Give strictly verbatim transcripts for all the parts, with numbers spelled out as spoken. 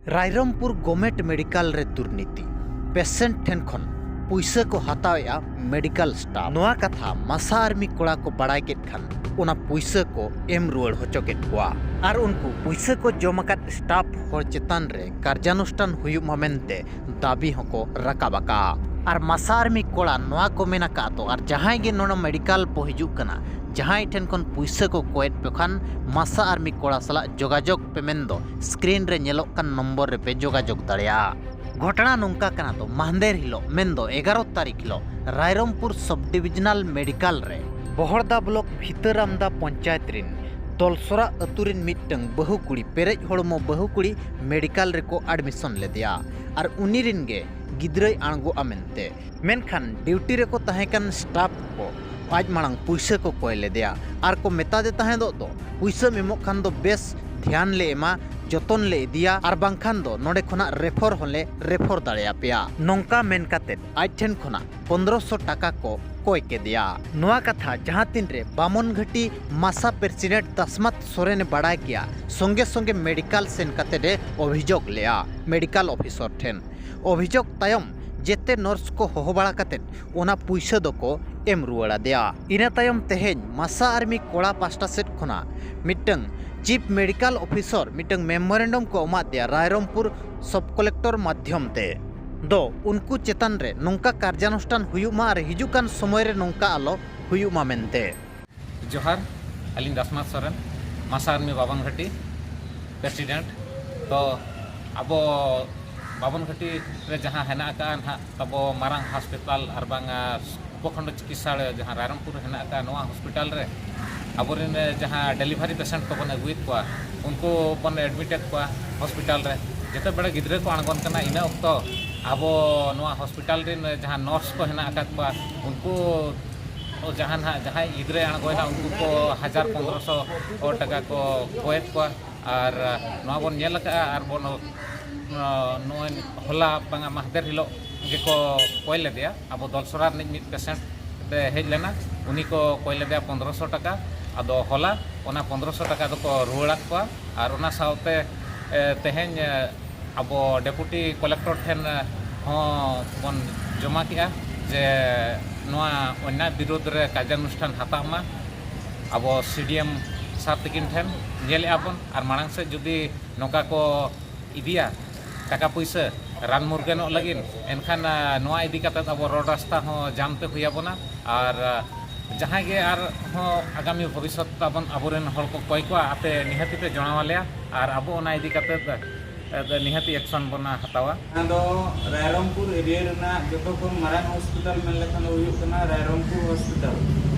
Rairangpur ᱜᱚᱢᱮᱴ medical ᱨᱮ ᱫᱩᱨᱱᱤᱛᱤ, patient ᱴᱷᱮᱱ ᱠᱷᱚᱱ ᱯᱩᱭᱥᱟᱹ ᱠᱚ ᱦᱟᱛᱟᱣᱮᱫᱼᱟ ᱢᱮᱰᱤᱠᱟᱞ ᱥᱴᱟᱯ᱾ ᱱᱚᱣᱟ ᱠᱟᱛᱷᱟ ᱢᱟᱥᱟ ᱟᱨᱢᱤ ᱠᱚᱲᱟ ᱠᱚ ᱵᱟᱲᱟᱭ ᱠᱮᱫ ᱠᱷᱟᱱ ᱚᱱᱟ ᱯᱩᱭᱥᱟᱹ ᱠᱚ ᱮᱢ ᱨᱩᱣᱟᱹᱲ ᱦᱚᱪᱚ ᱠᱮᱫ ᱠᱚᱣᱟ ᱟᱨ ᱩᱱᱠᱩ ᱯᱩᱭᱥᱟᱹ ᱠᱚ ᱡᱚᱢ ᱟᱠᱟᱫ ᱥᱴᱟᱯ ᱦᱚᱲ ᱪᱮᱛᱟᱱ ᱨᱮ ᱠᱟᱨᱡᱟᱱᱩᱥᱴᱷᱟᱱ ᱦᱩᱭᱩᱜ ᱢᱟ ᱢᱮᱱᱛᱮ ᱫᱟᱹᱵᱤ ᱦᱚᱸᱠᱚ ᱨᱟᱠᱟᱵ ᱟᱠᱟᱫᱼᱟ᱾ ᱟᱨ ᱢᱟᱥᱟ ᱟᱨᱢᱤ ᱠᱚᱲᱟ ᱱᱚᱣᱟ ᱠᱚ ᱢᱮᱱ ᱟᱠᱟᱫ ᱫᱚ, ᱟᱨ ᱡᱟᱦᱟᱸᱭ ᱜᱮ ᱱᱚᱰᱮ ᱢᱮᱰᱤᱠᱟᱞ ᱵᱚ ᱦᱤᱡᱩᱜ ᱠᱟᱱᱟ, ᱡᱟᱦᱟᱸᱭ ᱴᱷᱮᱱ ᱠᱷᱚᱱ ᱯᱩᱭᱥᱟᱹ ᱠᱚ ᱠᱚᱭᱮᱫ ᱯᱮ ᱠᱷᱟᱱ ᱢᱟᱥᱟ ᱟᱨᱢᱤ ᱠᱚᱲᱟ ᱥᱟᱞᱟᱜ ᱡᱳᱜᱟᱡᱳᱜᱽ ᱯᱮ ᱢᱮᱱᱫᱚ ᱥᱠᱨᱤᱱ ᱨᱮ ᱧᱮᱞᱚᱜ ᱠᱟᱱ ᱱᱚᱢᱵᱚᱨ ᱨᱮᱯᱮ ᱡᱳᱜᱟᱡᱳᱜᱽ ᱫᱟᱲᱮᱭᱟᱜᱼᱟ᱾ ᱜᱷᱚᱴᱚᱱᱟ ᱱᱚᱝᱠᱟ ᱠᱟᱱᱟ ᱫᱚ, ᱢᱟᱦᱫᱮᱨ ᱦᱤᱞᱳᱜ ᱢᱮᱱᱫᱚ ᱮᱜᱟᱨᱚ ᱛᱟᱹᱨᱤᱠᱷ ᱦᱤᱞᱳᱜ ᱨᱟᱭᱨᱚᱝᱯᱩᱨ ᱥᱚᱵ ᱰᱤᱵᱤᱡᱚᱱᱟᱞ ᱢᱮᱰᱤᱠᱟᱞ ᱨᱮ ᱵᱚᱦᱚᱲᱫᱟ ᱵᱞᱚᱠ ᱵᱷᱤᱛᱟᱹᱨᱟᱢᱫᱟ ᱯᱚᱧᱪᱟᱭᱮᱛ ᱨᱤᱱ ᱫᱚᱞᱥᱚᱨᱟ ᱟᱹᱛᱩ ᱨᱤᱱ ᱢᱤᱫᱴᱟᱝ ᱵᱟᱹᱦᱩ ᱠᱩᱲᱤ, ᱯᱮᱨᱮᱡ ᱦᱚᱲᱢᱚ ᱵᱟᱹᱦᱩ ᱠᱩᱲᱤ ᱢᱮᱰᱤᱠᱟᱞ ᱨᱮᱠᱚ ᱟᱰᱢᱤᱥᱚᱱ ᱞᱮᱫᱮᱭᱟ ᱟᱨ ᱩᱱᱤ ᱨᱤᱱ ᱜᱮ ᱜᱤᱫᱽᱨᱟᱹᱭ ᱟᱬᱜᱚᱜᱼᱟ ᱢᱮᱱᱛᱮ᱾ ᱢᱮᱱᱠᱷᱟᱱ ᱰᱤᱭᱩᱴᱤ ᱨᱮᱠᱚ ᱛᱟᱦᱮᱸ ᱠᱟᱱ ᱥᱴᱟᱯ ᱠᱚ ᱟᱡ ᱢᱟᱲᱟᱝ ᱯᱩᱭᱥᱟᱹ ᱠᱚ ᱠᱚᱭ ᱞᱮᱫᱮᱭᱟ ᱟᱨ ᱠᱚ ᱢᱮᱛᱟᱫᱮ ᱛᱟᱦᱮᱸᱫᱚᱜ ᱫᱚ, ᱯᱩᱭᱥᱟᱹᱢ ᱮᱢᱚᱜ ᱠᱷᱟᱱ ᱫᱚ ᱵᱮᱥ ᱫᱷᱮᱭᱟᱱ ᱞᱮ ᱮᱢᱟ, ᱡᱚᱛᱚᱱ ᱞᱮ ᱤᱫᱤᱭᱟ, ᱟᱨ ᱵᱟᱝᱠᱷᱟᱱ ᱫᱚ ᱱᱚᱰᱮ ᱠᱷᱚᱱᱟᱜ ᱨᱮᱯᱷᱚᱨ ᱦᱚᱸᱞᱮ ᱨᱮᱯᱷᱚᱨ ᱫᱟᱲᱮᱭᱟᱯᱮᱭᱟ᱾ ᱱᱚᱝᱠᱟ ᱢᱮᱱ ᱠᱟᱛᱮ ᱟᱡ ᱴᱷᱮᱱ ᱠᱷᱚᱱᱟᱜ ᱯᱚᱱᱫᱽᱨᱚᱥᱚ ᱴᱟᱠᱟ ᱠᱚ ᱠᱚᱭ ᱠᱮᱫᱮᱭᱟ᱾ ᱱᱚᱣᱟ ᱠᱟᱛᱷᱟ ᱡᱟᱦᱟᱸ ᱛᱤᱱ ᱨᱮ ᱵᱟᱢᱚᱱᱜᱷᱟᱹᱴᱤ ᱢᱟᱥᱟ ᱯᱨᱮᱥᱤᱰᱮᱱᱴ ᱫᱟᱥᱢᱟᱛ ᱥᱚᱨᱮᱱᱮ ᱵᱟᱲᱟᱭ ᱠᱮᱭᱟ, ᱥᱚᱸᱜᱮ ᱥᱚᱸᱜᱮ ᱢᱮᱰᱤᱠᱟᱞ ᱥᱮᱱ ᱠᱟᱛᱮ ᱮ ᱚᱵᱷᱤᱡᱳᱜᱽ ᱞᱮᱜᱼᱟ ᱢᱮᱰᱤᱠᱟᱞ ᱚᱯᱷᱤᱥᱚᱨ ᱴᱷᱮᱱ᱾ ᱚᱵᱷᱤᱡᱳᱜᱽ ᱛᱟᱭᱚᱢ ᱡᱮᱛᱮ ᱱᱚᱨᱥ ᱠᱚ ᱦᱚᱦᱚ ᱵᱟᱲᱟ ᱠᱟᱛᱮ ᱚᱱᱟ ᱯᱩᱭᱥᱟᱹ ᱫᱚᱠᱚ ᱮᱢ ᱨᱩᱣᱟᱹᱲ ᱟᱫᱮᱭᱟ᱾ ᱤᱱᱟᱹ ᱛᱟᱭᱚᱢ ᱛᱮᱦᱮᱧ ᱢᱟᱥᱟ ᱟᱨᱢᱤ ᱠᱚᱲᱟ ᱯᱟᱥᱴᱟ ᱥᱮᱫ ᱠᱷᱚᱱᱟᱜ ᱢᱤᱫᱴᱟᱝ ᱪᱤᱯ ᱢᱮᱰᱤᱠᱟᱞ ᱚᱯᱷᱤᱥᱚᱨ ᱢᱤᱫᱴᱟᱝ ᱢᱮᱢᱳᱨᱮᱱᱰᱟᱢ ᱠᱚ ᱮᱢᱟᱫ ᱫᱮᱭᱟ ᱨᱟᱭᱨᱚᱝᱯᱩᱨ ᱥᱚᱵ ᱠᱚᱞᱮᱠᱴᱚᱨ ᱢᱟᱫᱽᱫᱷᱚᱢ ᱛᱮ ᱫᱚ ᱩᱱᱠᱩ ᱪᱮᱛᱟᱱ ᱨᱮ ᱱᱚᱝᱠᱟ ᱠᱟᱨᱡᱟᱱᱩᱥᱴᱷᱟᱱ ᱦᱩᱭᱩᱜ ᱢᱟ ᱟᱨ ᱦᱤᱡᱩᱜ ᱠᱟᱱ ᱥᱚᱢᱚᱭ ᱨᱮ ᱱᱚᱝᱠᱟ ᱟᱞᱚ ᱦᱩᱭᱩᱜ ᱢᱟ ᱢᱮᱱᱛᱮ᱾ ᱡᱚᱦᱟᱨ, ᱟᱹᱞᱤᱧ ᱫᱟᱥᱢᱟᱛ ᱥᱚᱨᱮᱱ, ᱢᱟᱥᱟ ᱟᱨᱢᱤ ᱵᱟᱵᱚᱱ ᱜᱷᱟᱹᱴᱤ ᱯᱨᱮᱥᱤᱰᱮᱱᱴ᱾ ᱛᱚ ᱟᱵᱚ ᱵᱟᱵᱚᱱ ᱜᱷᱟᱹᱴᱤ ᱨᱮ ᱡᱟᱦᱟᱸ ᱦᱮᱱᱟᱜ ᱟᱠᱟᱫᱼᱟ ᱱᱟᱦᱟᱜ ᱛᱟᱵᱚ ᱢᱟᱨᱟᱝ ᱦᱚᱥᱯᱤᱴᱟᱞ ᱟᱨ ᱵᱟᱝ ᱩᱯᱚᱠᱷᱚᱸᱰ ᱪᱤᱠᱤᱛᱥᱟᱞᱚᱭ ᱡᱟᱦᱟᱸ ᱨᱟᱭᱨᱚᱝᱯᱩᱨ ᱨᱮ ᱦᱮᱱᱟᱜ ᱟᱠᱟᱫᱼᱟ, ᱱᱚᱣᱟ ᱦᱚᱥᱯᱤᱴᱟᱞ ᱨᱮ ᱟᱵᱚᱨᱮᱱ ᱡᱟᱦᱟᱸ ᱰᱮᱞᱤᱵᱷᱟᱨᱤ ᱯᱮᱥᱮᱱᱴ ᱠᱚᱵᱚᱱ ᱟᱹᱜᱩᱭᱮᱫ ᱠᱚᱣᱟ, ᱩᱱᱠᱩ ᱵᱚᱱ ᱮᱰᱢᱤᱴᱮᱫ ᱠᱚᱣᱟ ᱦᱚᱥᱯᱤᱴᱟᱞ ᱨᱮ᱾ ᱡᱮᱛᱮ ᱵᱮᱲᱟ ᱜᱤᱫᱽᱨᱟᱹ ᱠᱚ ᱟᱬᱜᱚᱱ ᱠᱟᱱᱟ, ᱤᱱᱟᱹ ᱚᱠᱛᱚ ᱟᱵᱚ ᱱᱚᱣᱟ ᱦᱚᱥᱯᱤᱴᱟᱞ ᱨᱮᱱ ᱡᱟᱦᱟᱸ ᱱᱚᱨᱥ ᱠᱚ ᱦᱮᱱᱟᱜ ᱟᱠᱟᱫ ᱠᱚᱣᱟ, ᱩᱱᱠᱩ ᱡᱟᱦᱟᱸ ᱱᱟᱦᱟᱜ ᱡᱟᱦᱟᱸᱭ ᱜᱤᱫᱽᱨᱟᱹᱭ ᱟᱬᱜᱚᱭᱮᱱᱟ, ᱩᱱᱠᱩ ᱠᱚ ᱦᱟᱡᱟᱨ ᱯᱚᱱᱫᱽᱨᱚᱥᱚ ᱴᱟᱠᱟ ᱠᱚ ᱠᱚᱭᱮᱫ ᱠᱚᱣᱟ᱾ ᱟᱨ ᱱᱚᱣᱟ ᱵᱚᱱ ᱧᱮᱞ ᱟᱠᱟᱫᱼᱟ, ᱟᱨ ᱵᱚᱱ, ᱱᱚᱜᱼᱚᱭ ᱦᱚᱞᱟ ᱵᱟᱝᱟ ᱢᱟᱦᱫᱮᱨ ᱦᱤᱞᱳᱜ ᱜᱮᱠᱚ ᱠᱚᱭ ᱞᱮᱫᱮᱭᱟ᱾ ᱟᱵᱚ ᱫᱚᱞᱥᱚᱨᱟ ᱨᱤᱱᱤᱡ ᱢᱤᱫ ᱯᱮᱥᱮᱱᱴ ᱛᱮ ᱦᱮᱡ ᱞᱮᱱᱟ, ᱩᱱᱤ ᱠᱚ ᱠᱚᱭ ᱞᱮᱫᱮᱭᱟ ᱯᱚᱱᱫᱽᱨᱚᱥᱚ ᱴᱟᱠᱟ᱾ ᱟᱫᱚ ᱦᱚᱞᱟ ᱚᱱᱟ ᱯᱚᱱᱫᱽᱨᱚᱥᱚ ᱴᱟᱠᱟ ᱫᱚᱠᱚ ᱨᱩᱣᱟᱹᱲᱟᱫ ᱠᱚᱣᱟ᱾ ᱟᱨ ᱚᱱᱟ ᱥᱟᱶᱛᱮ, ᱮ, ᱛᱮᱦᱮᱧ, ᱮ, ᱟᱵᱚ ᱰᱮᱯᱩᱴᱤ ᱠᱚᱞᱮᱠᱴᱚᱨ ᱴᱷᱮᱱ ᱦᱚᱸ ᱵᱚᱱ ᱡᱚᱢᱟ ᱠᱮᱜᱼᱟ ᱡᱮ ᱱᱚᱣᱟ ᱚᱱᱱᱟᱭ ᱵᱤᱨᱩᱫᱽ ᱨᱮ ᱠᱟᱨᱡᱟᱱᱩᱥᱴᱷᱟᱱ ᱦᱟᱛᱟᱣ ᱢᱟ ᱟᱵᱚ ᱥᱤᱰᱤᱮᱢ ᱥᱟᱨ ᱛᱟᱹᱠᱤᱱ ᱴᱷᱮᱱ᱾ ᱧᱮᱞᱮᱜᱼᱟ ᱵᱚᱱ ᱟᱨ ᱢᱟᱲᱟᱝ ᱥᱮᱫ ᱡᱩᱫᱤ ᱱᱚᱝᱠᱟ ᱠᱚ ᱤᱫᱤᱭᱟ ᱴᱟᱠᱟ ᱯᱩᱭᱥᱟᱹ ᱨᱟᱱ ᱢᱩᱨᱜᱟᱹᱱᱚᱜ ᱞᱟᱹᱜᱤᱫ, ᱮᱱᱠᱷᱟᱱ ᱱᱚᱣᱟ ᱤᱫᱤ ᱠᱟᱛᱮᱫ ᱟᱵᱚ ᱨᱳᱰ ᱨᱟᱥᱛᱟ ᱦᱚᱸ ᱡᱟᱢ ᱛᱮ ᱦᱩᱭ ᱟᱵᱚᱱᱟ᱾ ᱟᱨ ᱡᱟᱦᱟᱸᱭ ᱜᱮ ᱟᱨᱦᱚᱸ ᱟᱜᱟᱢᱤ ᱵᱷᱚᱵᱤᱥᱥᱚᱛ ᱛᱟᱵᱚᱱ ᱟᱵᱚᱨᱮᱱ ᱦᱚᱲ ᱠᱚ ᱠᱚᱭ ᱠᱚᱣᱟ, ᱟᱯᱮ ᱱᱤᱦᱟᱹᱛᱤ ᱯᱮ ᱡᱚᱲᱟᱣ ᱟᱞᱮᱭᱟ ᱟᱨ ᱟᱵᱚ ᱚᱱᱟ ᱤᱫᱤ ᱠᱟᱛᱮᱫ ᱱᱤᱦᱟᱹᱛᱤ ᱮᱠᱥᱚᱱ ᱵᱚᱱ ᱦᱟᱛᱟᱣᱟ᱾ ᱡᱟᱦᱟᱸ ᱫᱚ ᱨᱟᱭᱨᱚᱝᱯᱩᱨ ᱮᱨᱤᱭᱟ ᱨᱮᱱᱟᱜ ᱡᱚᱛᱚ ᱠᱷᱚᱱ ᱢᱟᱨᱟᱝ ᱦᱚᱥᱯᱤᱴᱟᱞ ᱢᱮᱱ ᱞᱮᱠᱷᱟᱱ ᱫᱚ ᱦᱩᱭᱩᱜ ᱠᱟᱱᱟ ᱨᱟᱭᱨᱚᱝᱯᱩᱨ ᱦᱚᱥᱯᱤᱴᱟᱞ᱾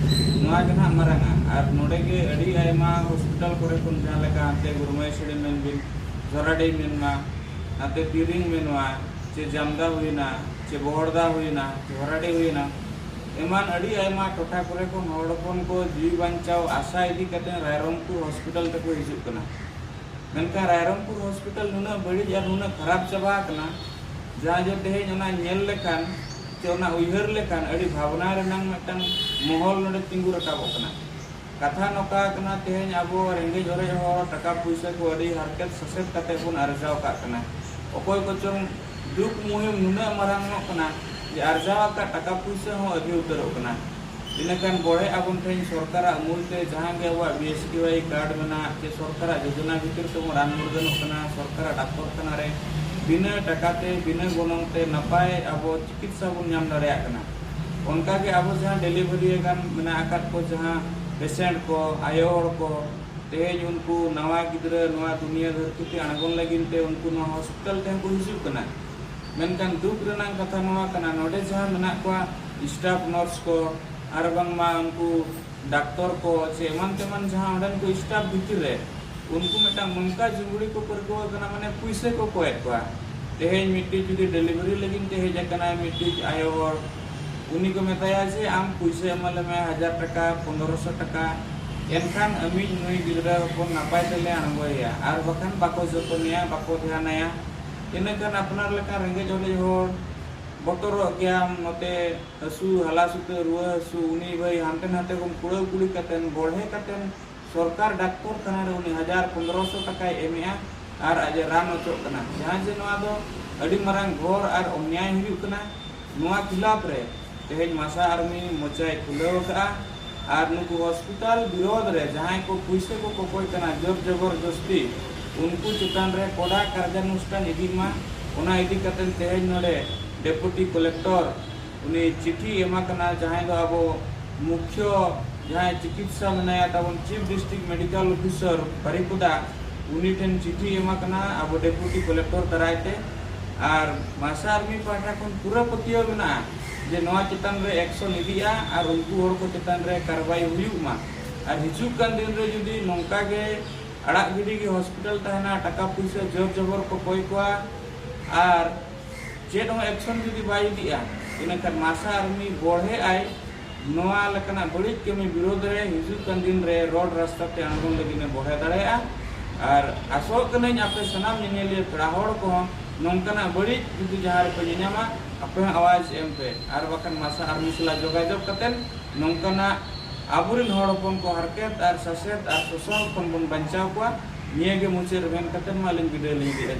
ᱱᱚᱣᱟ ᱜᱮ ᱱᱟᱦᱟᱜ ᱢᱟᱨᱟᱝᱟ ᱟᱨ ᱱᱚᱰᱮ ᱜᱮ ᱟᱹᱰᱤ ᱟᱭᱢᱟ ᱦᱚᱥᱯᱤᱴᱟᱞ ᱠᱚᱨᱮ ᱠᱷᱚᱱ ᱡᱟᱦᱟᱸ ᱞᱮᱠᱟ ᱦᱟᱱᱛᱮ ᱜᱩᱨᱢᱟᱹᱭ ᱥᱤᱲᱤ ᱢᱮᱱ ᱵᱤᱱ, ᱡᱷᱚᱨᱟᱰᱤ ᱢᱮᱱᱢᱟ, ᱱᱟᱛᱮ ᱛᱤᱨᱤᱝ ᱢᱮᱱᱢᱟ, ᱪᱮ ᱡᱟᱢᱫᱟ ᱦᱩᱭᱱᱟ, ᱪᱮ ᱵᱚᱦᱚᱲᱫᱟ ᱦᱩᱭᱱᱟ, ᱪᱮ ᱦᱚᱨᱟᱰᱤ ᱦᱩᱭᱱᱟ, ᱮᱢᱟᱱ ᱟᱹᱰᱤ ᱟᱭᱢᱟ ᱴᱚᱴᱷᱟ ᱠᱚᱨᱮ ᱠᱷᱚᱱ ᱦᱚᱲ ᱦᱚᱯᱚᱱ ᱠᱚ ᱡᱤᱣᱤ ᱵᱟᱧᱪᱟᱣ ᱟᱥᱟ ᱤᱫᱤ ᱠᱟᱛᱮ ᱨᱟᱭᱨᱚᱝᱯᱩᱨ ᱦᱚᱥᱯᱤᱴᱟᱞ ᱛᱮᱠᱚ ᱦᱤᱡᱩᱜ ᱠᱟᱱᱟ᱾ ᱢᱮᱱᱠᱷᱟᱱ ᱨᱟᱭᱨᱚᱝᱯᱩᱨ ᱦᱚᱥᱯᱤᱴᱟᱞ ᱱᱩᱱᱟᱹᱜ ᱵᱟᱹᱲᱤᱡ ᱟᱨ ᱱᱩᱱᱟᱹᱜ ᱠᱷᱟᱨᱟᱯ ᱪᱟᱵᱟ ᱟᱠᱟᱱᱟ, ᱡᱟᱦᱟᱸ ᱡᱮ ᱛᱮᱦᱮᱧ ᱚᱱᱟ ᱧᱮᱞ ᱞᱮᱠᱷᱟᱱ ᱪᱮ ᱚᱱᱟ ᱩᱭᱦᱟᱹᱨ ᱞᱮᱠᱷᱟᱱ ᱟᱹᱰᱤ ᱵᱷᱟᱵᱽᱱᱟ ᱨᱮᱱᱟᱝ ᱢᱤᱫᱴᱟᱝ ᱢᱚᱦᱚᱞ ᱱᱚᱰᱮ ᱛᱤᱸᱜᱩ ᱨᱟᱠᱟᱵᱚᱜ ᱠᱟᱱᱟ᱾ ᱠᱟᱛᱷᱟ ᱱᱚᱝᱠᱟ ᱠᱟᱱᱟ, ᱛᱮᱦᱮᱧ ᱟᱵᱚ ᱨᱮᱸᱜᱮᱡ ᱚᱨᱮᱡ ᱦᱚᱲ ᱴᱟᱠᱟ ᱯᱩᱭᱥᱟᱹ ᱠᱚ ᱟᱹᱰᱤ ᱦᱟᱨᱠᱮᱛ ᱥᱟᱥᱮᱛ ᱠᱟᱛᱮ ᱵᱚᱱ ᱟᱨᱡᱟᱣ ᱠᱟᱜ ᱠᱟᱱᱟ᱾ ᱚᱠᱚᱭ ᱠᱚᱪᱚᱝ ᱫᱩᱠ ᱢᱩᱦᱤᱢ ᱱᱩᱱᱟᱹᱜ ᱢᱟᱨᱟᱝᱚᱜ ᱠᱟᱱᱟ ᱡᱮ ᱟᱨᱡᱟᱣ ᱟᱠᱟᱫ ᱴᱟᱠᱟ ᱯᱩᱭᱥᱟᱹ ᱦᱚᱸ ᱟᱹᱫᱷᱤ ᱩᱛᱟᱹᱨᱚᱜ ᱠᱟᱱᱟ᱾ ᱤᱱᱟᱹᱠᱷᱟᱱ ᱵᱚᱲᱦᱮ ᱟᱵᱚᱱ ᱴᱷᱮᱱ ᱥᱚᱨᱠᱟᱨᱟᱜ ᱢᱩᱞ ᱛᱮ ᱡᱟᱦᱟᱸ ᱜᱮ ᱟᱵᱚᱣᱟᱜ B S K Y card ᱢᱮᱱᱟᱜ ᱪᱮ ᱥᱚᱨᱠᱟᱨᱟᱜ ᱡᱳᱡᱚᱱᱟ ᱵᱷᱤᱛᱤᱨ ᱛᱮᱵᱚᱱ ᱨᱟᱱ ᱢᱩᱨᱜᱟᱹᱱᱚᱜ ᱠᱟᱱᱟ, ᱥᱚᱨᱠᱟᱨᱟᱜ ᱰᱟᱠᱛᱚᱨ ᱠᱷᱟᱱᱟ ᱨᱮ ᱵᱤᱱᱟᱹ ᱴᱟᱠᱟ ᱛᱮ, ᱵᱤᱱᱟᱹ ᱜᱚᱱᱚᱝ ᱛᱮ ᱱᱟᱯᱟᱭ ᱟᱵᱚ ᱪᱤᱠᱤᱛᱥᱟ ᱵᱚᱱ ᱧᱟᱢ ᱫᱟᱲᱮᱭᱟᱜ ᱠᱟᱱᱟ᱾ ᱚᱱᱠᱟᱜᱮ ᱟᱵᱚ ᱡᱟᱦᱟᱸ ᱰᱮᱞᱤᱵᱷᱟᱨᱤ ᱟᱠᱟᱱ ᱢᱮᱱᱟᱜ ᱟᱠᱟᱫ ᱠᱚ, ᱡᱟᱦᱟᱸ ᱯᱮᱥᱮᱱᱴ ᱠᱚ, ᱟᱭᱳ ᱦᱚᱲ ᱠᱚ, ᱛᱮᱦᱮᱧ ᱩᱱᱠᱩ ᱱᱟᱣᱟ ᱜᱤᱫᱽᱨᱟᱹ ᱱᱚᱣᱟ ᱫᱩᱱᱤᱭᱟᱹ ᱫᱷᱟᱹᱨᱛᱤ ᱛᱮ ᱟᱬᱜᱚᱱ ᱞᱟᱹᱜᱤᱫ ᱛᱮ ᱩᱱᱠᱩ ᱱᱚᱣᱟ ᱦᱚᱥᱯᱤᱴᱟᱞ ᱛᱮᱦᱚᱸ ᱠᱚ ᱦᱤᱡᱩᱜ ᱠᱟᱱᱟ᱾ ᱢᱮᱱᱠᱷᱟᱱ ᱫᱩᱠ ᱨᱮᱱᱟᱜ ᱠᱟᱛᱷᱟ ᱱᱚᱣᱟ ᱠᱟᱱᱟ, ᱱᱚᱰᱮ ᱡᱟᱦᱟᱸ ᱢᱮᱱᱟᱜ ᱠᱚᱣᱟ ᱥᱴᱟᱯ ᱱᱟᱨᱥ ᱠᱚ ᱟᱨ ᱵᱟᱝᱢᱟ ᱩᱱᱠᱩ ᱰᱟᱠᱛᱚᱨ ᱠᱚ ᱪᱮ ᱮᱢᱟᱱ ᱛᱮᱢᱟᱱ ᱡᱟᱦᱟᱸ ᱚᱸᱰᱮᱱ ᱠᱚ ᱥᱴᱟᱯ ᱵᱷᱤᱛᱤᱨ ᱨᱮ, ᱩᱱᱠᱩ ᱢᱤᱫᱴᱟᱝ ᱱᱚᱝᱠᱟ ᱡᱩᱢᱲᱤ ᱠᱚ ᱯᱟᱹᱨᱠᱟᱹᱣ ᱟᱠᱟᱱᱟ, ᱢᱟᱱᱮ ᱯᱩᱭᱥᱟᱹ ᱠᱚ ᱠᱚᱭᱮᱫ ᱠᱚᱣᱟ᱾ ᱛᱮᱦᱮᱧ ᱢᱤᱫᱴᱤᱡ ᱡᱩᱫᱤ ᱰᱮᱞᱤᱵᱷᱟᱨᱤ ᱞᱟᱹᱜᱤᱫ ᱛᱮ ᱦᱮᱡ ᱟᱠᱟᱱᱟᱭ ᱢᱤᱫᱴᱤᱡ ᱟᱭᱳ ᱦᱚᱲ, ᱩᱱᱤ ᱠᱚ ᱢᱮᱛᱟᱭᱟ ᱡᱮ ᱟᱢ ᱯᱩᱭᱥᱟᱹ ᱮᱢᱟ ᱞᱮᱢᱮ ᱦᱟᱡᱟᱨ ᱴᱟᱠᱟ, ᱯᱚᱱᱫᱽᱨᱚᱥᱚ ᱴᱟᱠᱟ, ᱮᱱᱠᱷᱟᱱ ᱟᱢᱤᱡ ᱱᱩᱭ ᱜᱤᱫᱽᱨᱟᱹ ᱦᱚᱯᱚᱱ ᱱᱟᱯᱟᱭ ᱛᱮᱞᱮ ᱟᱬᱜᱚᱭᱮᱭᱟ, ᱟᱨ ᱵᱟᱠᱷᱟᱱ ᱵᱟᱠᱚ ᱡᱚᱛᱚᱱᱮᱭᱟ, ᱵᱟᱠᱚ ᱫᱷᱮᱭᱟᱱᱟᱭᱟ᱾ ᱤᱱᱟᱹᱠᱷᱟᱱ ᱟᱯᱱᱟᱨ ᱞᱮᱠᱟᱱ ᱨᱮᱸᱜᱮᱡ ᱚᱨᱮᱡ ᱦᱚᱲ ᱵᱚᱛᱚᱨᱚᱜ ᱜᱮᱭᱟᱢ, ᱱᱚᱛᱮ ᱦᱟᱹᱥᱩ, ᱦᱟᱞᱟ ᱥᱩᱛᱟᱹ, ᱨᱩᱣᱟᱹ ᱦᱟᱹᱥᱩ, ᱩᱱᱤ ᱵᱷᱟᱹᱭ ᱦᱟᱱᱛᱮ ᱱᱟᱛᱮ ᱠᱷᱚᱱ ᱠᱩᱲᱟᱹᱣ ᱠᱩᱲᱤ ᱠᱟᱛᱮᱱ, ᱵᱚᱲᱦᱮ ᱠᱟᱛᱮᱱ ᱥᱚᱨᱠᱟᱨ ᱰᱟᱠᱛᱚᱨ ᱠᱷᱟᱱᱟ ᱨᱮ ᱩᱱᱤ ᱦᱟᱡᱟᱨ ᱯᱚᱱᱫᱽᱨᱚᱥᱚ ᱴᱟᱠᱟᱭ ᱮᱢᱮᱜᱼᱟ᱾ ᱟᱨ ᱟᱡ ᱮ ᱨᱟᱱ ᱦᱚᱪᱚᱜ ᱠᱟᱱᱟ, ᱡᱟᱦᱟᱸ ᱡᱮ ᱱᱚᱣᱟ ᱫᱚ ᱟᱹᱰᱤ ᱢᱟᱨᱟᱝ ᱜᱷᱳᱨ ᱟᱨ ᱚᱱᱱᱭᱟᱭ ᱦᱩᱭᱩᱜ ᱠᱟᱱᱟ᱾ ᱱᱚᱣᱟ ᱠᱷᱤᱞᱟᱯ ᱨᱮ ᱛᱮᱦᱮᱧ ᱢᱟᱥᱟ ᱟᱨᱢᱤ ᱢᱚᱪᱟᱭ ᱠᱷᱩᱞᱟᱹᱣ ᱟᱠᱟᱫᱼᱟ ᱟᱨ ᱱᱩᱠᱩ ᱦᱚᱥᱯᱤᱴᱟᱞ ᱵᱤᱨᱳᱫᱷ ᱨᱮ ᱡᱟᱦᱟᱸᱭ ᱠᱚ ᱯᱩᱭᱥᱟᱹ ᱠᱚ ᱠᱚᱠᱚᱭ ᱠᱟᱱᱟ ᱡᱳᱨ ᱡᱚᱵᱚᱨ ᱡᱚᱥᱛᱤ, ᱩᱱᱠᱩ ᱪᱮᱛᱟᱱ ᱨᱮ ᱠᱚᱰᱟ ᱠᱟᱨᱡᱟᱱᱩᱥᱴᱷᱟᱱ ᱤᱫᱤᱜ ᱢᱟ᱾ ᱚᱱᱟ ᱤᱫᱤ ᱠᱟᱛᱮ ᱛᱮᱦᱮᱧ ᱱᱚᱰᱮ ᱰᱮᱯᱩᱴᱤ ᱠᱚᱞᱮᱠᱴᱚᱨ ᱩᱱᱤ ᱪᱤᱴᱷᱤ ᱮᱢᱟ ᱠᱟᱱᱟ, ᱡᱟᱦᱟᱸᱭ ᱫᱚ ᱟᱵᱚ ᱢᱩᱠᱷᱭᱚ ᱡᱟᱦᱟᱸᱭ ᱪᱤᱠᱤᱛᱥᱟ ᱢᱮᱱᱟᱭᱟ ᱛᱟᱵᱚᱱ, ᱪᱤᱯ ᱰᱤᱥᱴᱨᱤᱠᱴ ᱢᱮᱰᱤᱠᱟᱞ ᱚᱯᱷᱤᱥᱟᱨ ᱵᱟᱨᱤᱯᱚᱫᱟ, ᱩᱱᱤ ᱴᱷᱮᱱ ᱪᱤᱴᱷᱤ ᱮᱢᱟ ᱠᱟᱱᱟ ᱟᱵᱚ ᱰᱮᱯᱩᱴᱤ ᱠᱚᱞᱮᱠᱴᱚᱨ ᱫᱟᱨᱟᱭ ᱛᱮ᱾ ᱟᱨ ᱢᱟᱥᱟ ᱟᱨᱢᱤ ᱯᱟᱦᱴᱟ ᱠᱷᱚᱱ ᱯᱩᱨᱟᱹ ᱯᱟᱹᱛᱭᱟᱹᱣ ᱢᱮᱱᱟᱜᱼᱟ ᱡᱮ ᱱᱚᱣᱟ ᱪᱮᱛᱟᱱ ᱨᱮ ᱮᱠᱥᱚᱱ ᱤᱫᱤᱜᱼᱟ ᱟᱨ ᱩᱱᱠᱩ ᱦᱚᱲ ᱠᱚ ᱪᱮᱛᱟᱱ ᱨᱮ ᱠᱟᱨᱵᱟᱭ ᱦᱩᱭᱩᱜ ᱢᱟ᱾ ᱟᱨ ᱦᱤᱡᱩᱜ ᱠᱟᱱ ᱫᱤᱱ ᱨᱮ ᱡᱩᱫᱤ ᱱᱚᱝᱠᱟ ᱜᱮ ᱟᱲᱟᱜ ᱜᱤᱰᱤ ᱜᱮ ᱦᱚᱥᱯᱤᱴᱟᱞ ᱛᱟᱦᱮᱱᱟ, ᱴᱟᱠᱟ ᱯᱩᱭᱥᱟᱹ ᱡᱳᱨ ᱡᱚᱵᱚᱨ ᱠᱚ ᱠᱚᱭ ᱠᱚᱣᱟ ᱟᱨ ᱪᱮᱫ ᱦᱚᱸ ᱮᱠᱥᱚᱱ ᱡᱩᱫᱤ ᱵᱟᱭ ᱤᱫᱤᱜᱼᱟ, ᱤᱱᱟᱹᱠᱷᱟᱱ ᱢᱟᱥᱟ ᱟᱨᱢᱤ ᱵᱚᱲᱦᱮ ᱟᱭ᱾ ᱱᱚᱣᱟ ᱞᱮᱠᱟᱱᱟᱜ ᱵᱟᱹᱲᱤᱡ ᱠᱟᱹᱢᱤ ᱵᱤᱨᱳᱫᱷ ᱨᱮ ᱦᱤᱡᱩᱜ ᱠᱟᱱ ᱫᱤᱱ ᱨᱮ ᱨᱳᱰ ᱨᱟᱥᱛᱟ ᱛᱮ ᱟᱬᱜᱚᱱ ᱞᱟᱹᱜᱤᱫ ᱮ ᱵᱚᱲᱦᱮ ᱫᱟᱲᱮᱭᱟᱜᱼᱟ᱾ ᱟᱨ ᱟᱥᱚᱜ ᱠᱟᱹᱱᱟᱹᱧ ᱟᱯᱮ ᱥᱟᱱᱟᱢ ᱧᱮᱧᱮᱞᱤᱭᱟᱹ ᱯᱮᱲᱟ ᱦᱚᱲ ᱠᱚᱦᱚᱸ ᱱᱚᱝᱠᱟᱱᱟᱜ ᱵᱟᱹᱲᱤᱡ ᱡᱩᱫᱤ ᱡᱟᱦᱟᱸ ᱨᱮᱯᱮ ᱧᱮᱧᱟᱢᱟ, ᱟᱯᱮ ᱦᱚᱸ ᱟᱣᱟᱡᱽ ᱮᱢ ᱯᱮ, ᱟᱨ ᱵᱟᱠᱷᱟᱱ ᱢᱟᱥᱟ ᱟᱨᱢᱤ ᱥᱟᱞᱟᱜ ᱡᱳᱜᱟᱡᱳᱜᱽ ᱠᱟᱛᱮ ᱱᱚᱝᱠᱟᱱᱟᱜ ᱟᱵᱚᱨᱮᱱ ᱦᱚᱲ ᱦᱚᱯᱚᱱ ᱠᱚ ᱦᱟᱨᱠᱮᱛ ᱟᱨ ᱥᱟᱥᱮᱛ ᱟᱨ ᱥᱳᱥᱚᱱ ᱠᱷᱚᱱ ᱵᱚᱱ ᱵᱟᱧᱪᱟᱣ ᱠᱚᱣᱟ᱾ ᱱᱤᱭᱟᱹ ᱜᱮ ᱢᱩᱪᱟᱹᱫ ᱨᱮ ᱢᱮᱱ ᱠᱟᱛᱮ ᱢᱟ ᱟᱹᱞᱤᱧ ᱵᱤᱫᱟᱹᱭ ᱞᱤᱧ ᱤᱫᱤᱭᱮᱫᱼᱟ᱾